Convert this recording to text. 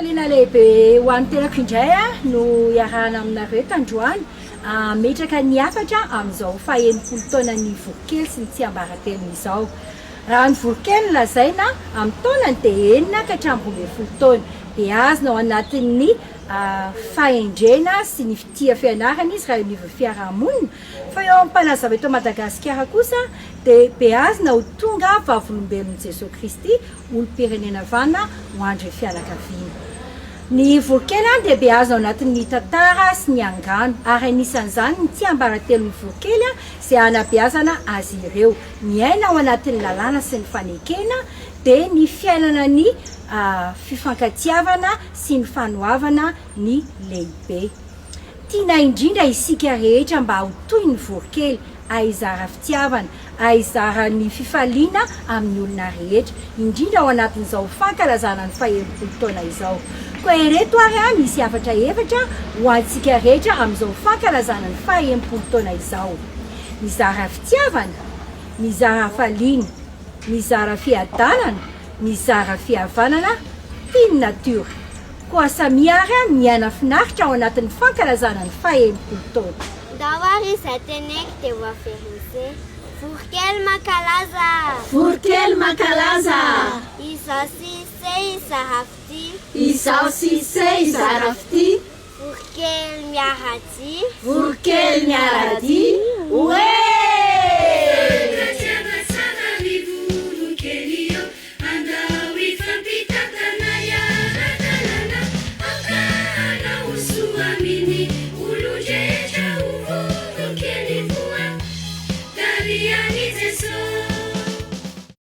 Fifaliana lehibe ho an'ny tenako indray no iarahana aminareo eto androany hametraka ny hafatra amin'izao faha-60 taonan'ny voronkely sy ny tsiambaratelony izao. Raha ny voronkely no lazaina, amin'ny taonany dia enina ka hatramin'ny 12 taona. Beazina ao anatin'ny fahendrena sy ny fitia fianarana izy raha eo anivon'ny fiarahamonina, fa eo amin'ny mpanazava eto Madagasikara kosa dia beazina ho tonga vavolombelon'i Jesoa Kristy, olom-pirenena vanona ho andrin'ny fianakaviana. Ny voronkely dia beazina ao anatin'ny tantara sy ny angano, ary anisan'izany ny tsiambaratelon'ny voronkely izay hanabeazana azy ireo. Miaina ao anatin'ny lalàna sy ny fanekena dia ny fiainana ny fifankatiavana sy ny fanoavana ny lehibe. Tiana indrindra isika rehetra mba ho toy ny voronkely, hahizara fitiavana, hahizara ny fifaliana amin'ny olona rehetra, indrindra ao anatin'izao fankalazana ny fahenimpolo taona izao. Koa ireto ary misy hafatra efatra ho antsika rehetra amin'izao fankalazana ny fahenimpolo taona izao, Mizara fitiavana, mizara hafaliana, mizara fiadanana, mizara fihavanana, tia ny natiora. Koa samia ary miaina finaritra ao anatin'ny fankalazana ny fahenimpolo taona. Ndao ary izay teneniko dia ho averin'se. Voronkely mankalaza! Voronkely mankalaza! Izaho sy ise hizara fitia. Izaho sy ise hizara fitia. Voronkely miara-dia. Voronkely miara-dia. Oe!